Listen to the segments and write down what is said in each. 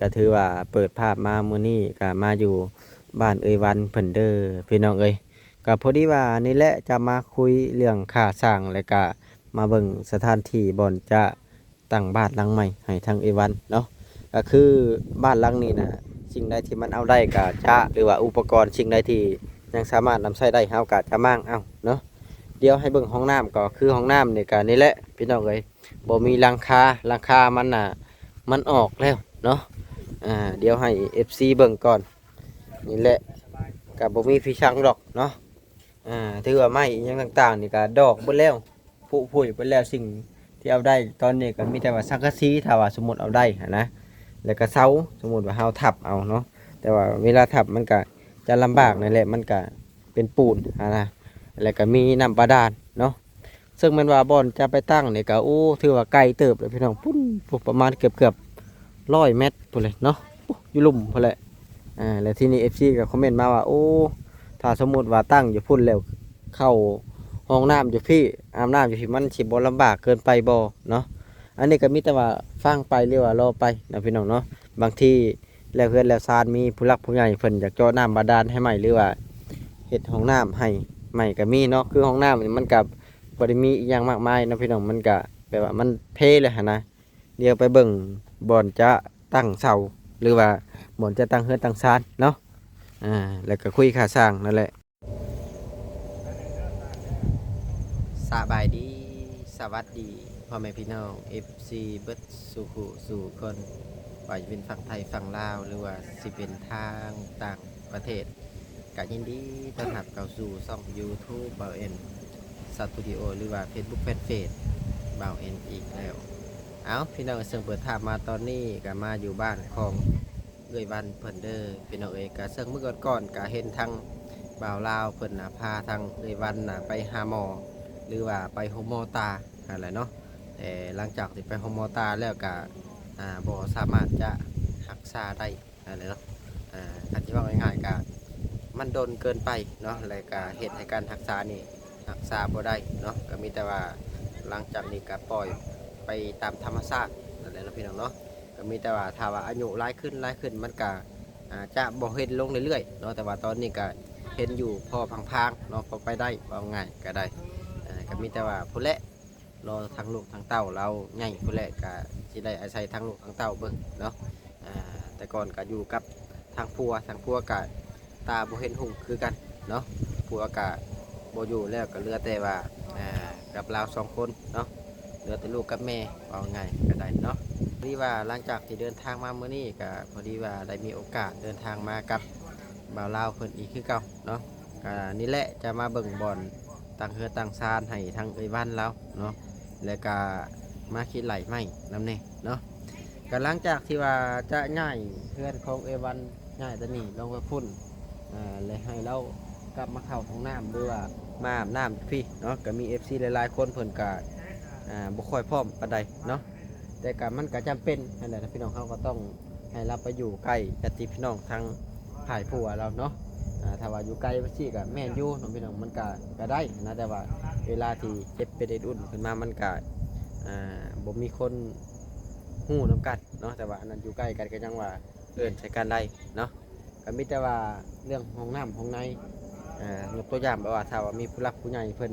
ກໍຖືວ່າເປີດພາບມາມື້ນີ້ກໍມາຢູ່ບ້ານເອື້ອຍວັນເພິ່ນເດີພີ່ນ້ອງເອີຍ. ກໍພໍດີວ່ານີ້ແຫຼະ ຈະມາຄຸຍເລື່ອງຄ່າສ້າງ ແລ້ວກໍມາເບິ່ງສະຖານທີ່ບ່ອນຈະຕັ້ງບ້ານຫຼັງໃໝ່ໃຫ້ທາງເອື້ອຍວັນເນາະ. ກໍຄືບ້ານຫຼັງນີ້ນະ ສິ່ງໃດທີ່ມັນເອົາໄດ້ກໍຈະ ຫຼືວ່າອຸປະກອນສິ່ງໃດທີ່ຍັງສາມາດນຳໃຊ້ໄດ້ ເຮົາກໍຈະມ້າງເອົາເນາະ. ດຽວໃຫ້ເບິ່ງຫ້ອງນ້ຳ ກໍຄືຫ້ອງນ້ຳນີ້ກໍນີ້ແຫຼະພີ່ນ້ອງເອີຍ ບໍ່ມີຫຼັງຄາ ຫຼັງຄາມັນນະ ມັນອອກແລ້ວເນາະ. ອາ ດຽວໃຫ້ເອັຟຊີເບິ່ງກ່ອນ. ນີ້ແຫຼະ ກໍບໍ່ມີພິຊັງດອກເນາະ. ອາ ຖືວ່າໄມ້ອີ່ຫຍັງຕ່າງໆນີ້ກໍດອກເບິດແລ້ວ ຜຸຜຸຍເບິດແລ້ວ. ສິ່ງທີ່ເອົາໄດ້ຕອນນີ້ກໍມີແຕ່ວ່າສັງກະສີ ຖ້າວ່າສົມມຸດເອົາໄດ້ຫັ້ນນະ ແລ້ວກໍເສົາ ສົມມຸດວ່າເຮົາທັບເອົາເນາະ. ແຕ່ວ່າເວລາທັບມັນກໍຈະລຳບາກນັ້ນແຫຼະ ມັນກໍເປັນປູນຫັ້ນນະ ແລ້ວກໍມີນ້ຳບາດານເນາະ. ເຊິ່ງແມ່ນວ່າບ່ອນຈະໄປຕັ້ງນີ້ກໍ ໂອ້ ຖືວ່າໄກເຕີບເລີຍພີ່ນ້ອງ ພຸ້ນ ປະມານເກືອບໆ ຮ້ອຍແມັດພຸ້ນແຫຼະເນາະ ຢູ່ລຸ່ມພຸ້ນແຫຼະ. ອາ ແລ້ວທີນີ້ເອັຟຊີກໍຄອມເມັນມາວ່າ ໂອ້ ຖ້າສົມມຸດວ່າຕັ້ງຢູ່ພຸ້ນແລ້ວ ເຂົ້າຫ້ອງນ້ຳຢູ່ພີ້ ອາບນ້ຳຢູ່ພີ້ ມັນຊິບໍ່ລຳບາກເກີນໄປບໍ່ເນາະ. ອັນນີ້ກໍມີແຕ່ວ່າຟັງໄປ ຫຼືວ່າລໍໄປເນາະພີ່ນ້ອງເນາະ. ບາງທີແລ້ວເຮືອນແລ້ວຊານ ມີຜູ້ຫຼັກຜູ້ໃຫຍ່ເພິ່ນຢາກເຈາະນ້ຳບາດານໃຫ້ໃໝ່ ຫຼືວ່າເຮັດຫ້ອງນ້ຳໃຫ້ໃໝ່ກໍມີເນາະ. ຄືຫ້ອງນ້ຳນີ້ມັນກໍບໍ່ໄດ້ມີອີ່ຫຍັງມາກມາຍເນາະພີ່ນ້ອງ ມັນກໍແບບວ່າມັນເພແລ້ວຫັ້ນນະ. ດຽວໄປເບິ່ງບ່ອນຈະຕັ້ງເສົາ ຫຼືວ່າບ່ອນຈະຕັ້ງເຮືອນຕັ້ງຊານເນາະ. ອາ ແລ້ວກໍຄຸຍຄ່າສ້າງນັ້ນແຫຼະ. ສະບາຍດີ ສະຫວັດດີ ພໍ່ແມ່ພີ່ນ້ອງເອັຟຊີເບິດສູ່ຜູ້ສູ່ຄົນ ບໍ່ວ່າຈະເປັນຝັ່ງໄທຝັ່ງລາວ ຫຼືວ່າຊິເປັນທາງຕ່າງປະເທດ ກະຍິນດີຕ້ອນຮັບເຂົ້າສູ່ຊ່ອງຢູທູບບ່າວເອັນສະຕູດິໂອ ຫຼືວ່າເຟສບຸກແຟນເພຈບ່າວເອັນອີກແລ້ວ. ເອົ້າ ພີ່ນ້ອງ ເຊິ່ງເປີດພາບມາຕອນນີ້ກະມາຢູ່ບ້ານຂອງເອື້ອຍວັນເພິ່ນເດີພີ່ນ້ອງເອີຍ. ກະເຊິ່ງມື້ກ່ອນໆກະເຫັນທາງບ່າວລາວເພິ່ນນະ ພາທາງເອື້ອຍວັນນະໄປຫາໝໍ ຫຼືວ່າໄປໂຮງໝໍຕາຫັ້ນແຫຼະເນາະ. ແຕ່ຫຼັງຈາກທີ່ໄປໂຮງໝໍຕາແລ້ວກະ ອາ ບໍ່ສາມາດຈະຮັກສາໄດ້ ຫັ້ນແຫຼະເນາະ. ອາ ຄັນຊິເວົ້າງ່າຍໆກະມັນດົນເກີນໄປເນາະ ແລະກະເຮັດໃຫ້ການຮັກສານີ້ຮັກສາບໍ່ໄດ້ເນາະ. ກະມີແຕ່ວ່າຫຼັງຈາກນີ້ກະປ່ອຍໄປຕາມທຳມະຊາດນັ້ນແຫຼະເນາະ ພີ່ນ້ອງເນາະ. ກະມີແຕ່ວ່າຖ້າວ່າອາຍຸຫຼາຍຂຶ້ນ ຫຼາຍຂຶ້ນ ມັນກະ ອາ ຈະບໍ່ເຫັນລົງເລື້ອຍໆເນາະ. ແຕ່ວ່າຕອນນີ້ກະເຫັນຢູ່ພໍພາງໆເນາະ ພໍໄປໄດ້ ເວົ້າງ່າຍກະໄດ້. ອາ ກະມີແຕ່ວ່າພຸ້ນແຫຼະ ລໍທາງລູກທາງເຕົ້າລາວໃຫຍ່ພຸ້ນແຫຼະ ກະຊິໄດ້ອາໄສທາງລູກທາງເຕົ້າເບິ່ງເນາະ. ອາ ແຕ່ກ່ອນກະຢູ່ກັບທາງຜົວ ທາງຜົວກະຕາບໍ່ເຫັນຮຸ່ງຄືກັນເນາະ. ຜົວກະບໍ່ຢູ່ແລ້ວ ກະເຫຼືອແຕ່ວ່າ ອາ ກັບລາວສອງຄົນເນາະ ເຫຼືອແຕ່ລູກກັບແມ່ ເວົ້າງ່າຍກະໄດ້ເນາະ. ຫຼືວ່າຫຼັງຈາກທີ່ເດີນທາງມາມື້ນີ້ ກະພໍດີວ່າໄດ້ມີໂອກາດເດີນທາງມາກັບບ່າວລາວເພິ່ນອີກຄືເກົ່າເນາະ. ກະນີ້ແຫຼະ ຈະມາເບິ່ງບ່ອນ ຕັ້ງເຮືອນຕັ້ງຊານໃຫ້ທາງເອື້ອຍວັນລາວເນາະ ແລ້ວກະມາຄິດໄລ່ໄມ້ນຳແດ່ເນາະ. ກະຫຼັງຈາກທີ່ວ່າຈະຍ້າຍເຮືອນຂອງເອື້ອຍວັນ ຍ້າຍຕານີ້ລົງໄປພຸ້ນ ອາ ແລະໃຫ້ລາວກັບມາເຂົ້າຫ້ອງນ້ຳ ຫຼືວ່າມາອາບນ້ຳຢູ່ພີ້ເນາະ. ກະມີເອັຟຊີຫຼາຍໆຄົນເພິ່ນກະ ອາ ບໍ່ຄ່ອຍພ້ອມປານໃດເນາະ ແຕ່ກະມັນກະຈຳເປັນຫັ້ນແຫຼະພີ່ນ້ອງ. ເຮົາກໍຕ້ອງ ໃຫ້ລາວໄປຢູ່ໃກ້ຍາດຕິພີ່ນ້ອງທາງຝ່າຍຜົວລາວເນາະ. ອາ ຖ້າວ່າຢູ່ໄກຈັ່ງຊີ້ກະແມ່ນຢູ່ເນາະພີ່ນ້ອງ ມັນກະ ກະໄດ້ນະ ແຕ່ວ່າເວລາທີ່ເຈັບເປັນເອັນອຸ່ນຂຶ້ນມາ ມັນກະ ອາ ບໍ່ມີຄົນຮູ້ນຳກັນເນາະ. ແຕ່ວ່າອັນນັ້ນຢູ່ໃກ້ກັນກະຍັງວ່າເອີ້ນໃສ່ກັນໄດ້ເນາະ. ກະມີແຕ່ວ່າເລື່ອງຫ້ອງນ້ຳຫ້ອງໃນ ອາ ຍົກຕົວຢ່າງແບບວ່າ ຖ້າວ່າມີຜູ້ຫຼັກຜູ້ໃຫຍ່ເພິ່ນ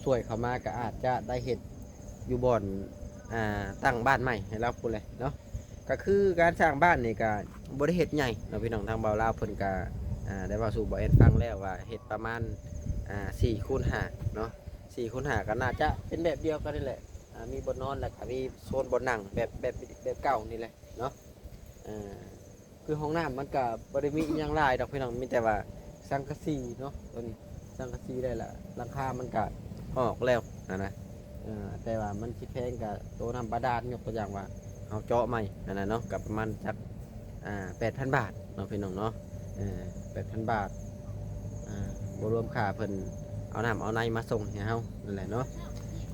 ຊ່ວຍເຂົ້າມາ ກະອາດຈະໄດ້ເຮັດຢູ່ບ່ອນ ອາ ຕັ້ງບ້ານໃໝ່ໃຫ້ລາວພຸ້ນແຫຼະເນາະ. ກະຄືການສ້າງບ້ານນີ້ກະບໍ່ໄດ້ເຮັດໃຫຍ່ເນາະພີ່ນ້ອງ. ທາງບ່າວລາວເພິ່ນກະ ອາ ໄດ້ເວົ້າສູ່ບ່າວແອນຟັງແລ້ວວ່າເຮັດປະມານ ອາ ສີ່ຄູນຫ້າເນາະ ສີ່ຄູນຫ້າ ກະໜ້າຈະເປັນແບບດຽວກັນນີ້ແຫຼະ ອາ ມີບ່ອນນອນ ແລ້ວກະມີໂຊນບ່ອນນັ່ງແບບ ແບບ ແບບເກົ່ານີ້ແຫຼະເນາະ. ອາ ຄືຫ້ອງນ້ຳມັນກະບໍ່ໄດ້ມີອີ່ຫຍັງຫຼາຍດອກພີ່ນ້ອງ ມີແຕ່ວ່າສັງກະສີເນາະ ໂຕນີ້ສັງກະສີໄດ້ລະ ຫຼັງຄາມັນກະອອກແລ້ວຫັ້ນນະ. ເອີ ແຕ່ວ່າມັນຊິແພງກະໂຕນ້ຳບາດານ ຍົກຕົວຢ່າງວ່າເຮົາເຈາະໃໝ່ຫັ້ນນະເນາະ ກະປະມານຈັກ ອາ ແປດພັນບາດເນາະພີ່ນ້ອງເນາະ. ເອີ ແປດພັນບາດ ອາ ບໍ່ລວມຄ່າເພິ່ນເອົານ້ຳເອົາໃນມາສົ່ງໃຫ້ເຮົານັ້ນແຫຼະເນາະ.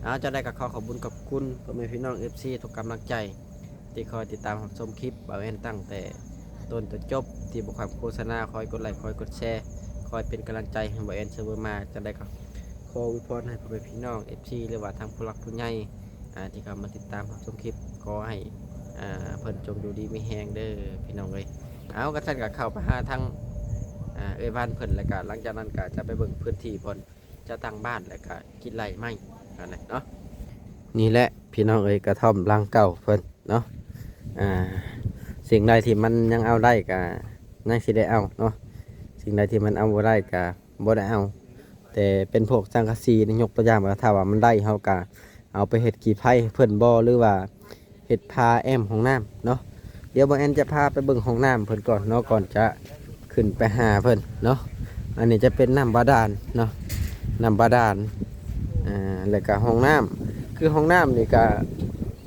ເອົາ ຈັ່ງໃດກໍຂໍຂອບບຸນຂອບຄຸນພໍ່ແມ່ພີ່ນ້ອງເອັຟຊີທຸກກຳລັງໃຈ ທີ່ຄອຍຕິດຕາມຮັບຊົມຄລິບບ່າວແອນຕັ້ງແຕ່ຕົ້ນຈົນຈົບ ທີ່ບໍ່ຂ້າມໂຄສະນາ ຄອຍກົດໄລຄ໌ ຄອຍກົດແຊ ຄອຍເປັນກຳລັງໃຈໃຫ້ບ່າວແອນສະເໝີມາ. ຈັ່ງໃດກໍຂໍອວຍພອນໃຫ້ພໍ່ແມ່ພີ່ນ້ອງເອັຟຊີ ຫຼືວ່າທາງຜູ້ຫຼັກຜູ້ໃຫຍ່ ອາ ທີ່ເຂົ້າມາຕິດຕາມຮັບຊົມຄລິບ ຂໍໃຫ້ ອ ອ່າ ເພິ່ນຈົ່ງຢູ່ດີມີແຮງເດີພີ່ນ້ອງເອີຍ. ເອົາ ກະຊັ້ນກະເຂົ້າໄປຫາທາງ ອ່າ ເອື້ອຍວັນເພິ່ນ ແລ້ວກະຫຼັງຈາກນັ້ນກະຈະໄປເບິ່ງພື້ນທີ່ບ່ອນ ຈະຕັ້ງບ້ານ ແລ້ວກະກິນໄລ່ໄມ້ຫັ້ນແຫຼະເນາະ. ນີ້ແຫຼະພີ່ນ້ອງເອີຍ ກະທ່ອມຫຼັງເກົ່າເພິ່ນເນາະ. ອ່າ ສິ່ງໃດທີ່ມັນຍັງເອົາໄດ້ກະຍັງຊິໄດ້ເອົາເນາະ, ສິ່ງໃດທີ່ມັນເອົາບໍ່ໄດ້ກະບໍ່ໄດ້ເອົາ. ແຕ່ເປັນພວກສັງກະສີນີ້ ຍົກຕົວຢ່າງວ່າ ຖ້າວ່າມັນໄດ້ ເຮົາກະເອົາໄປເຮັດກີ່ໄພໃຫ້ເພິ່ນບໍ ຫຼືວ່າ ເຮັດຝາແອ້ມຫ້ອງນ້ຳເນາະ. ດຽວບ່າວແອນຈະພາໄປເບິ່ງຫ້ອງນ້ຳເພິ່ນກ່ອນເນາະ ກ່ອນຈະຂຶ້ນໄປຫາເພິ່ນເນາະ. ອັນນີ້ຈະເປັນນ້ຳບາດານເນາະ ນ້ຳບາດານ. ອ່າ ແລ້ວກະຫ້ອງນ້ຳ ຄືຫ້ອງນ້ຳນີ້ກະ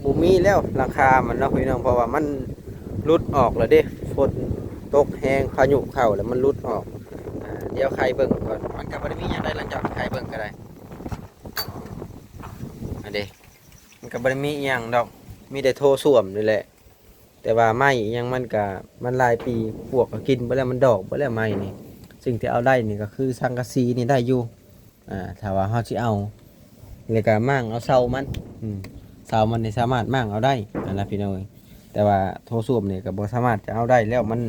ບໍ່ມີແລ້ວຫຼັງຄາມັນເນາະພີ່ນ້ອງ ເພາະວ່າມັນຫຼຸດອອກແລ້ວເດ້ ຝົນຕົກແຮງ ພາຍຸເຂົ້າແລ້ວມັນຫຼຸດອອກ. ອ່າ ດຽວໄຂເບິ່ງກ່ອນ ມັນກະບໍ່ໄດ້ມີຫຍັງໃດ ຫຼັງຈາກໄຂເບິ່ງກະໄດ້. ອັນເດ້ ມັນກະບໍ່ໄດ້ມີອີ່ຫຍັງດອກ ມີແຕ່ໂຖສ້ວມນີ້ແຫຼະ. ແຕ່ວ່າໄມ້ອີ່ຫຍັງມັນກະ ມັນຫຼາຍປີ ປວກກະກິນເບິດແລ້ວ ມັນດອກເບິດແລ້ວໄມ້ນີ້. ສິ່ງທີ່ເອົາໄດ້ນີ້ກະຄືສັງກະສີນີ້ໄດ້ຢູ່ ອ່າ ຖ້າວ່າເຮົາຊິເອົາ ແລ້ວກະມ້າງເອົາເສົາມັນ ອືມ ເສົາມັນນີ້ສາມາດມ້າງເອົາໄດ້ຫັ້ນນະພີ່ນ້ອງເອີຍ. ແຕ່ວ່າໂຖສ້ວມນີ້ກະບໍ່ສາມາດຈະເອົາໄດ້ແລ້ວ ມັນ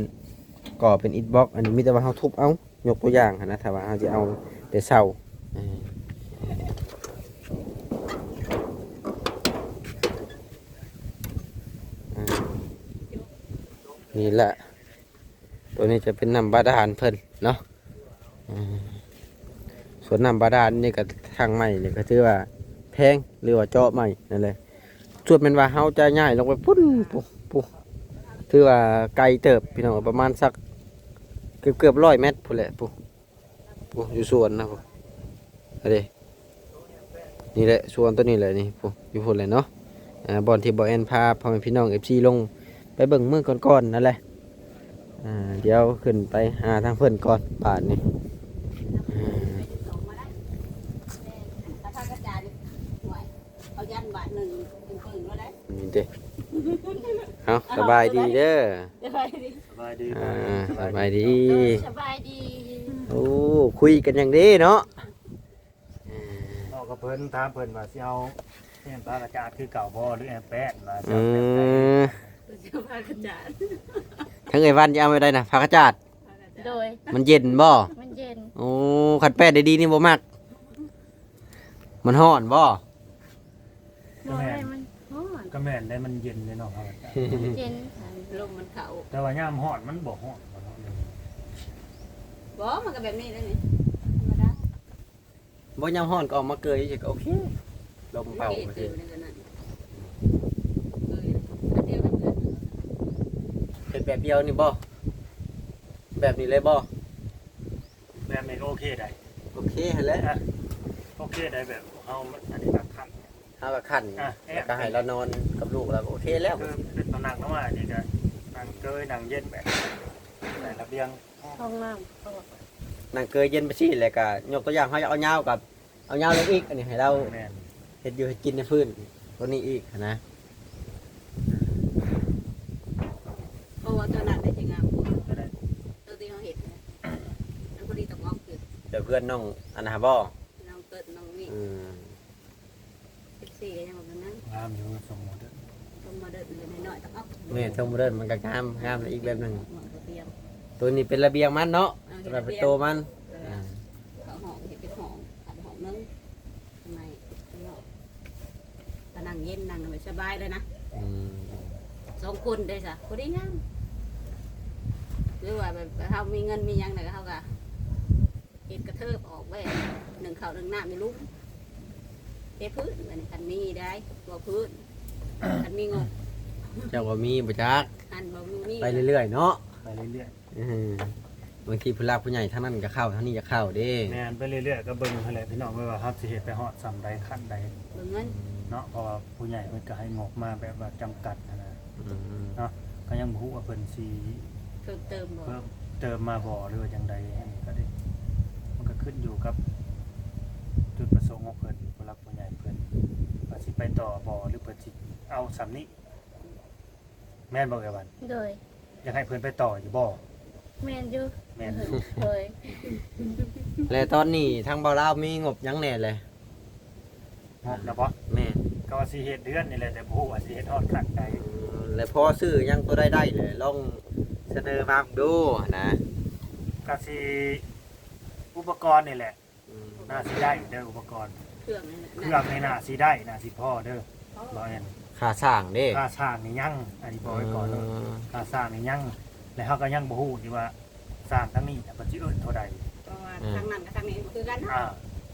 ກໍ່ເປັນອິດບລັອກ. ອັນນີ້ມີແຕ່ວ່າເຮົາທຸບເອົາ ຍົກຕົວຢ່າງຫັ້ນນະ ຖ້າວ່າເຮົາຊິເອົາແຕ່ເສົາ ເອີ ອ່າ ນີ້ແຫຼະ ໂຕນີ້ຈະເປັນນ້ຳບາດານເພິ່ນເນາະ. ອ່າ ສ່ວນນ້ຳບາດານນີ້ກະ ທາງໄມ້ນີ້ກະຖືວ່າແພງ ຫຼືວ່າເຈາະໄມ້ນັ້ນແຫຼະ. ສ່ວນແມ່ນວ່າເຮົາຈະຍ້າຍລົງໄປພຸ້ນ ພຸ້ນ ພຸ້ນ ຖືວ່າໄກເຕີບພີ່ນ້ອງ ປະມານສັກເກືອບໆ ຮ້ອຍແມັດພຸ້ນແຫຼະ ພຸ້ນ ພຸ້ນ ຢູ່ສວນນະ ພຸ້ນ ອັນເດ້. ນີ້ແຫຼະ ສວນໂຕນີ້ແຫຼະນີ້ ພຸ້ນ ຢູ່ພຸ້ນແຫຼະເນາະ. ອ່າ ບ່ອນທີ່ບ່າວແອນພາພໍ່ແມ່ພີ່ນ້ອງ ເອັບຊີ ລົງໄປເບິ່ງມື້ກ່ອນໆ ນັ້ນແຫຼະ. ອ່າ ດຽວຂຶ້ນໄປຫາທາງເພິ່ນກ່ອນບາດນີ້. ອ່າ ເອົາຢ້ານບາດໜຶ່ງເພິ່ນເບິ່ງແລ້ວໄດ໋. ນີ້ເດ້ ເອົາ ສະບາຍດີເດີ. ສະບາຍດີ ສະບາຍດີ ອ່າ ສະບາຍດີ ສະບາຍດີ. ໂອ້ ຄຸຍກັນຫຍັງເດ້ເນາະ. ເວົ້າກັບເພິ່ນ ຖາມເພິ່ນວ່າຊິເອົາແອ້ມຝາກະຈາດຄືເກົ່າບໍ່ ຫຼືແອ້ມແປ້ນ ວ່າຊິເອົາແບບໃດ. ເອີ ເອົາຝາກະຈາດ. ທາງເອື້ອຍວັນຈະເອົາແບບໃດນະ ຝາກະຈາດ? ໂດຍ. ມັນເຢັນບໍ່? ມັນເຢັນ. ໂອ້ ຄັນແປ້ນດີໆນີ້ບໍ່ມັກ ມັນຮ້ອນບໍ່? ບໍ່ ກະແມ່ນ ມັນຮ້ອນ. ກະແມ່ນໄດ໋ ມັນເຢັນເດ້ເນາະ ເຢັນ ລົມມັນເຂົ້າ. ແຕ່ວ່າຍາມຮ້ອນມັນບໍ່ຮ້ອນບໍ່ເນາະ. ບໍ່ ມັນກະແບບນີ້ແຫຼະນີ້ ທຳມະດາ. ບໍ່ ຍາມຮ້ອນກະອອກມາເກີຍຊິກະໂອເຄ ລົມເປົ່າ. ເຮັດແບບດຽວນີ້ບໍ່? ແບບນີ້ເລີຍບໍ່? ແບບນີ້ກະໂອເຄໄດ໋. ໂອເຄຫັ້ນແຫຼະ ອ່ະ ໂອເຄໄດ໋ ແບບເຮົາ ອັນນີ້ກະຂັນ ເຮົາກະຂັນ ອ່ະ ແລ້ວກະໃຫ້ລາວນອນກັບລູກລາວກະໂອເຄແລ້ວ. ຄືເປັນຕົວນັ່ງເນາະ ອັນນີ້ກະນັ່ງເກີຍນັ່ງເຢັນແບບໃສ່ລະບຽງ ຫ້ອງນ້ຳ ນັ່ງເກີຍເຢັນໄປຊີ້ ແລ້ວກະຍົກຕົວຢ່າງເຮົາຢາກເອົາຍາວກະ ເອົາຍາວລົງອີກ ອັນນີ້ໃຫ້ລາວ ແມ່ນ ເຮັດຢູ່ເຮັດກິນໃນພື້ນໂຕນີ້ອີກຫັ້ນນະ. ເພາະວ່າໂຕນັ້ນໄດ້ຊິງາມກວ່າ ໂຕໃດ? ໂຕທີ່ເຮົາເຮັດນະ ອັນພໍດີຕ້ອງອອກຄື ແບບເຮືອນນ້ອງອັນນັ້ນຫັ້ນບໍ່? ນ້ອງເກີດນ້ອງນີ້ ອືມ ສິບສີ່ກະຍັງບໍ່ປານນັ້ນ ງາມຢູ່ ຊົງໂມເດີນ ຊົງໂມເດີນ ນ້ອຍໆ ຕ້ອງອອກ. ແມ່ນ ຊົງໂມເດີນມັນກະງາມ ງາມອີກແບບໜຶ່ງ. ໂຕນີ້ເປັນລະບຽງມັນເນາະ ເອີ ສຳລັບເປັນໂຕມັນ ເອີ ອ່າ ເຂົ້າຫ້ອງ ເຮັດເປັນຫ້ອງ ເຂົ້າຫ້ອງໜຶ່ງ ຂ້າງໃນ ຂ້າງນອກ ກະນັ່ງເຢັນ ນັ່ງສະບາຍເລີຍນະ. ອືມ ສອງຄົນໄດ້ຊະ ພໍດີງາມ. ຫຼືວ່າແບບເຮົາມີເງິນມີຫຍັງແລ້ວກະເຮົາກະເຮັດກະເທີບອອກໄວ້ ໜຶ້ງເຂົ້າໜຶ້ງນ້ຳຢູ່ລຸ່ມ ເທພື້ນ. ບາດນີ້ຄັນມີໄດ໋ ບໍ່ພື້ນ ຄັນມີງົບ ເຈົ້າບໍ່ມີບໍ່ຈັກ ອັນບໍ່ມີ ໄປເລື້ອຍໆເນາະ ໄປເລື້ອຍໆ. ອືມ ບາງທີຜູ້ຫຼັກຜູ້ໃຫຍ່ທາງນັ້ນກະເຂົ້າ ທາງນີ້ກະເຂົ້າເດ້. ແມ່ນ ໄປເລື້ອຍໆ ກະເບິ່ງຫັ້ນແຫຼະພີ່ນ້ອງ ວ່າເຮົາຊິເຮັດໄປຮອດສ່ຳໃດ ຂັ້ນໃດ ເບິ່ງເງິນ ອືມ ເນາະ ເພາະວ່າຜູ້ໃຫຍ່ເພິ່ນກະໃຫ້ງົບມາແບບວ່າຈຳກັດຫັ້ນນະ ອືມ ເນາະ ກະຍັງບໍ່ຮູ້ວ່າເພິ່ນຊິເພີ່ມເຕີມບໍ່ ເພີ່ມເຕີມມາບໍ່ ຫຼືວ່າຈັ່ງໃດ. ອັນນີ້ກະໄດ້ ມັນກະຂຶ້ນຢູ່ກັບຈຸດປະສົງຂອງເພິ່ນ ຜູ້ຫຼັກຜູ້ໃຫຍ່ເພິ່ນ ວ່າຊິໄປຕໍ່ບໍ່ ຫຼືເພິ່ນຊິເອົາສ່ຳນີ້. ແມ່ນບໍ່ເອື້ອຍວັນ? ໂດຍ. ຢາກໃຫ້ເພິ່ນໄປຕໍ່ຢູ່ບໍ່? ແມ່ນຢູ່. ແມ່ນຢູ່. ໂດຍ. ແລະຕອນນີ້ທາງບ່າວລາວມີງົບຫຍັງແດ່ແລະ? ງົບນະບໍ? ແມ່ນ. ກະວ່າຊິເຮັດເຮືອນນີ້ແຫຼະ ແຕ່ບໍ່ຮູ້ວ່າຊິເຮັດຮອດຂັ້ນໃດ. ເອີ ແລະພໍຊື້ຫຍັງໂຕໃດໄດ້ແຫຼະ ລອງສະເໜີມາເບິ່ງດູຫັ້ນນະ. ກະຊິອຸປະກອນນີ້ແຫຼະ ອືມ ໜ້າຊິໄດ້ເດີ ອຸປະກອນ ເຄື່ອງນີ້ນະ ເຄື່ອງນີ້ໜ້າຊິໄດ້ ໜ້າຊິພໍເດີ ພໍ ບໍ່ແມ່ນ ຄ່າສ້າງເດ້ ຄ່າສ້າງນີ້ຍັງ ອັນນີ້ບອກໄວ້ກ່ອນເດີ ອືມ ຄ່າສ້າງນີ້ຍັງ ແລະເຮົາກໍຍັງບໍ່ຮູ້ອີກວ່າສ້າງທາງນີ້ເພິ່ນຊິເອີ້ນເທົ່າໃດ ເພາະວ່າ ອືມ ທາງນັ້ນກັບທາງນີ້ບໍ່ຄືກັນເນາະ ອ່າ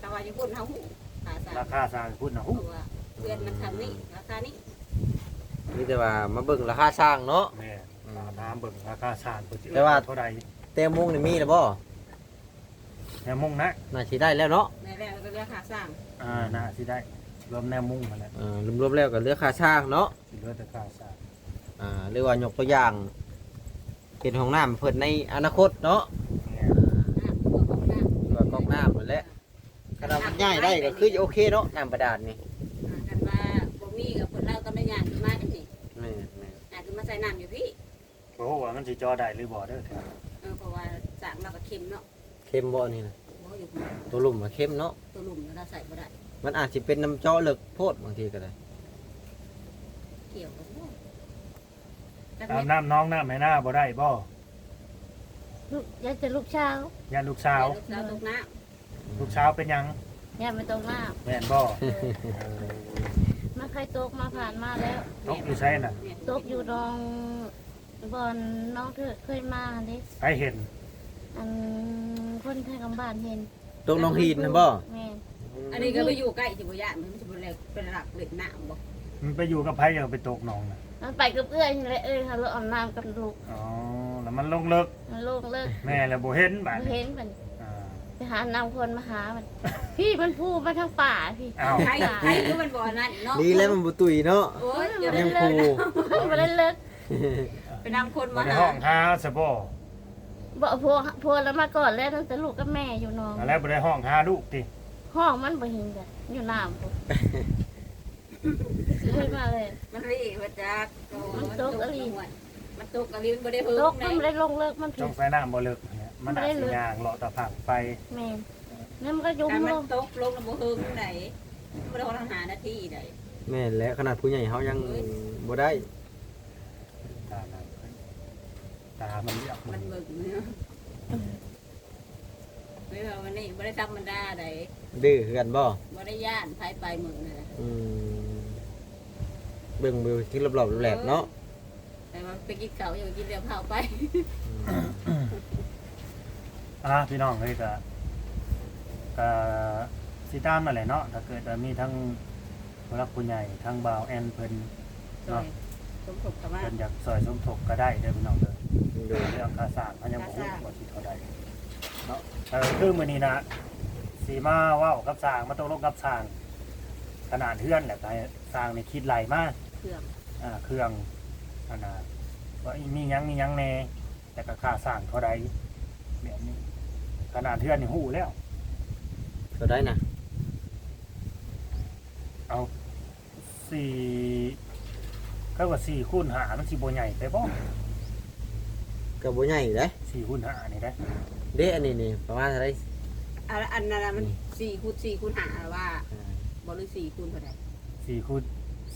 ແຕ່ວ່າຢູ່ພຸ້ນເຮົາຮູ້ ຄ່າສ້າງ ລາຄາສ້າງຢູ່ພຸ້ນເຮົາຮູ້ ເພາະວ່າເຮືອນມັນຊ່ຳນີ້ ອືມ ລາຄານີ້ ມີແຕ່ວ່າມາເບິ່ງລາຄາສ້າງເນາະ ແມ່ນ ອືມ ມາຖາມເບິ່ງລາຄາສ້າງເພິ່ນຊິເອີ້ນເທົ່າໃດ ແຕ່ມຸງນີ້ມີແລ້ວບໍ່? ແນວມຸງນະ ໜ້າຊິໄດ້ແລ້ວເນາະ ໄດ້ແລ້ວ ແລ້ວກໍເຫຼືອຄ່າສ້າງ ອ່າ ໜ້າຊິໄດ້ ລວມແນວມຸງຫັ້ນແຫຼະ ເອີ ລວມໆແລ້ວກໍເຫຼືອຄ່າສ້າງເນາະ ຊິເຫຼືອແຕ່ຄ່າສ້າງ ອ່າ ຫຼືວ່າຍົກຕົວຢ່າງ ເປັນຫ້ອງນ້ຳເພິ່ນໃນອະນາຄົດເນາະ ແມ່ນ ນ້ຳ ຫຼືວ່າກັອກນ້ຳຫັ້ນແຫຼະ ຄັນວ່າມັນຍ້າຍໄດ້ກໍຄືໂອເຄເນາະ ນ້ຳບາດານນີ້ ອ່າ ຄັນວ່າບໍ່ມີກໍເພິ່ນ ລາວກໍໄດ້ຍ່າງຂຶ້ນມາຈັ່ງຊີ້ ແມ່ນໆ ອາດຈະມາໃສ່ນ້ຳຢູ່ພີ້ ບໍ່ຮູ້ວ່າມັນຊິເຈາະໄດ້ຫຼືບໍ່ເດີ ເອີ ເພາະວ່າສ້າງລາວກໍເຄັມເນາະ ເຄັມບໍ່ອັນນີ້ນະ? ບໍ່ຢູ່ພຸ້ນ ຕົວລຸ່ມມັນເຄັມເນາະ ຕົວລຸ່ມລາວໃສ່ບໍ່ໄດ້ ມັນອາດຊິເປັນນ້ຳເຈາະເລິກໂພດ ບາງທີກໍໄດ້ ກ່ຽວກັນບໍ່ ອາບນ້ຳໜອງນ້ຳໄຮ່ນາບໍ່ໄດ້ບໍ່? ລູກ ຢ້ານແຕ່ລູກສາວ ຢ້ານລູກສາວ ຢ້ານລູກສາວຕົກນ້ຳ ລູກສາວເປັນຫຍັງ? ຢ້ານມັນຕົກນ້ຳ ແມ່ນບໍ່? ເອີ ມັນເຄີຍຕົກມາ ຜ່ານມາແລ້ວ ຕົກຢູ່ໃສນະ? ຕົກຢູ່ໜອງ ບ່ອນນ້ອງເທີກເຄີຍມາຫັ້ນເດ້ ໃຜເຫັນ? ອັນ ຄົນໄທກຳບ້ານເຫັນ ຕົກໜອງຫີນຫັ້ນບໍ່? ແມ່ນ ອັນນີ້ກໍໄປຢູ່ໃກ້ຊິບໍ່ຢ້ານ ມັນຊິບໍ່ໄດ້ໄປລັກເຫຼັ້ນນ້ຳບໍ່? ມັນໄປຢູ່ກັບໃຜຈັ່ງໄປຕົກໜອງນະ? ມັນໄປກັບເອື້ອຍຫັ້ນແຫຼະ ເອື້ອຍເຮົາລົງອາບນ້ຳກັບລູກ ອໍ ແລ້ວມັນລົງເລິກ ມັນລົງເລິກ ແມ່ແລ້ວບໍ່ເຫັນບາດ ບໍ່ເຫັນບັດ ອ່າ ໄປຫານຳຄົນມາຫາມັນ ພີ້ມັນພູມາທາງປ່າພີ້ ອ້າວ ໃຜ ໃຜຄືມັນບໍ່ອັນນັ້ນເນາະ ດີແລ້ວມັນບໍ່ຕຸ້ຍເນາະ ໂອ້ຍ ມັນຍັງພູ ມັນບໍ່ໄດ້ເລິກ ໄປນຳຄົນມາຫາ ບໍ່ໄດ້ຮ້ອງຫາຊະບໍ່? ບໍ່ ຜົວ ຜົວລະມາກ່ອນແລ້ວ ຕັ້ງແຕ່ລູກກັບແມ່ຢູ່ໜອງ ແລ້ວບໍ່ໄດ້ຮ້ອງຫາລູກຕິ? ຮ້ອງມັນບໍ່ເຫັນກະ ຢູ່ນ້ຳພຸ້ນ ເຄີຍມາແລ້ວ ມັນເລບໍ່ຈັກ ມັນຕົກອີ່ຫຼີ ມັນຕົກອີ່ຫຼີ ມັນບໍ່ໄດ້ເຫິງ ຕົກ ມັນບໍ່ໄດ້ລົງເລິກ ມັນ ສົງໄສນ້ຳບໍ່ເລິກ ມັນອາດຊິຍ່າງເລາະຕາພັງໄປ ແມ່ນ ແລ້ວມັນກໍຈຸ່ມລົງ ແຕ່ມັນຕົກລົງແລ້ວບໍ່ເຫິງໃດ ມັນບໍ່ໄດ້ຮອດຫ້ານາທີໃດ ແມ່ນແຫຼະ ຂະໜາດຜູ້ໃຫຍ່ເຮົາຍັງບໍ່ໄດ້ ຕາມັນ ຕາມັນເລືອກ ມັນເບິ່ງເນາະ ເວລາວັນນີ້ບໍ່ໄດ້ທຳມະດາໃດ ດື້ຄືກັນບໍ່? ບໍ່ໄດ້ຢ້ານໃຜໄປມື້ນັ້ນນະ ອືມ ເບິ່ງວິວທີ່ລອບໆແຫຼບເນາະ ເອີ ແຕ່ວ່າໄປກິນເຂົ້າ ຍັງກິນແລ້ວພາວໄປ ອືມ ອ່າ ພີ່ນ້ອງເອີຍ ກະ ກະຊິຕາມນັ້ນແຫຼະເນາະ ຖ້າເກີດວ່າມີທັງ ຜູ້ຫຼັກຜູ້ໃຫຍ່ທາງບ່າວແອນເພິ່ນເນາະ ຊ່ວຍສົມທົບເຂົ້າມາ ເພິ່ນຢາກຊ່ອຍສົມທົບກໍໄດ້ເດີພີ່ນ້ອງເດີ ໂດຍ ເລື່ອງຄ່າສ້າງເຮົາຍັງບໍ່ຮູ້ວ່າຊິເທົ່າໃດເນາະ ເອີ ຄືມື້ນີ້ນະ ຊິມາເວົ້າກັບຊ່າງ ມາຕົກລົງກັບຊ່າງ ຂະໜາດເຮືອນ ແລ້ວກໍໃຫ້ຊ່າງນີ້ຄິດໄລ່ມາ ເຄື່ອງ ອ່າ ເຄື່ອງ ອັນນ່າ ວ່າມີຫຍັງ ມີຫຍັງແດ່ ແລ້ວກໍຄ່າສ້າງເທົ່າໃດ ແບບນີ້ ຂະໜາດເຮືອນນີ້ຮູ້ແລ້ວ ເທົ່າໃດນະ? ເອົາ ສີ່ ຄັນວ່າສີ່ຄູນຫ້າມັນຊິບໍ່ໃຫຍ່ໄປບໍ່? ກໍບໍ່ໃຫຍ່ເດ້ ສີ່ຄູນຫ້ານີ້ເດ້ ເດ້ ອັນນີ້ນີ້ປະມານເທົ່າໃດ? ອັນ ອັນນັ້ນນະມັນ ອືມ ສີ່ຄູນ ສີ່ຄູນຫ້າວ່າ ອ່າ ບໍ່ ຫຼືສີ່ຄູນເທົ່າໃດ? ສີ່ຄູນ